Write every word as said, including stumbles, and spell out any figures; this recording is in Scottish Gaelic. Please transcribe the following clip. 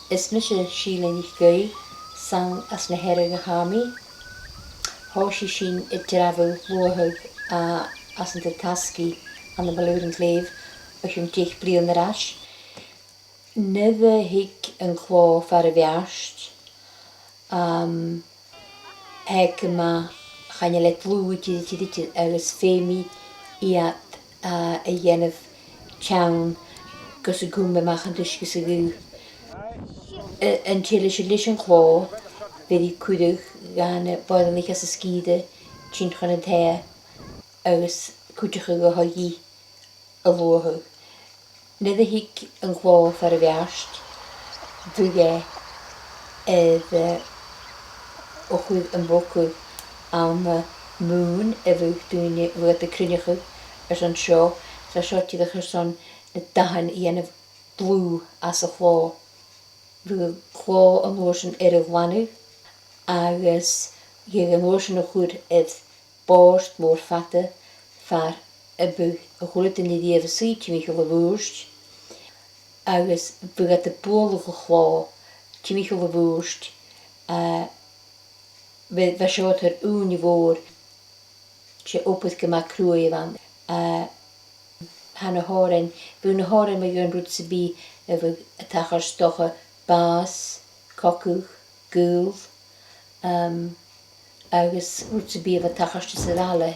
Is mise Sìlean NicAoidh, 's ann às na Hearadh a tha mi. Thòisich sinn a' dearbhadh luathadh, a, às an taigh-tasgaidh ann am Baile Ùr an t-Slèibh o chionn deich bliadhna air ais. Nuair a thig an clò far a' bheairt, um, tha e gu math, chan eil e dlùth idir, idir, idir, agus feumaidh iad, a, a dhèanamh teann gus an cùm e a-mach an t-uisge 's a' ghaoth. A, an t-, leis, leis an clò, bidh e a' cuireadh dha na boireannaich às an sgìre tighinn chun an taighe agus cuideachadh a thogail a luathadh. Nuair a thig an clò far a' bheairt, bhiodh e air, eh, a chur am bogadh ann am, eh, mùn a bhiodh daoine, bhiodh iad a' cruinneachadh airson seo, 's tha seo dìreach airson na dathan a dhèanamh dlùth às a' chlò. Bhiodh an clò an uair sin air a ghlanadh agus bhiodh e an uair sin a' cur air bòrd mòr fada far am biodh a h-uile duine a-riamh a' suidhe timcheall a' bhùird, agus bhiodh iad a' bualadh a' chlò timcheall a' bhùird, eh, bha, bha seo air ùine mhòr, 's e obair gu math cruaidh a bh' ann. Eh, tha na h-òrain, bhiodh na h-òrain mu dheidhinn rud sam bith a bhiodh a' tachairt, 's dòcha bàs, cogadh, gaol, um, agus rud sam bith a bha a' tachairt is a bha le.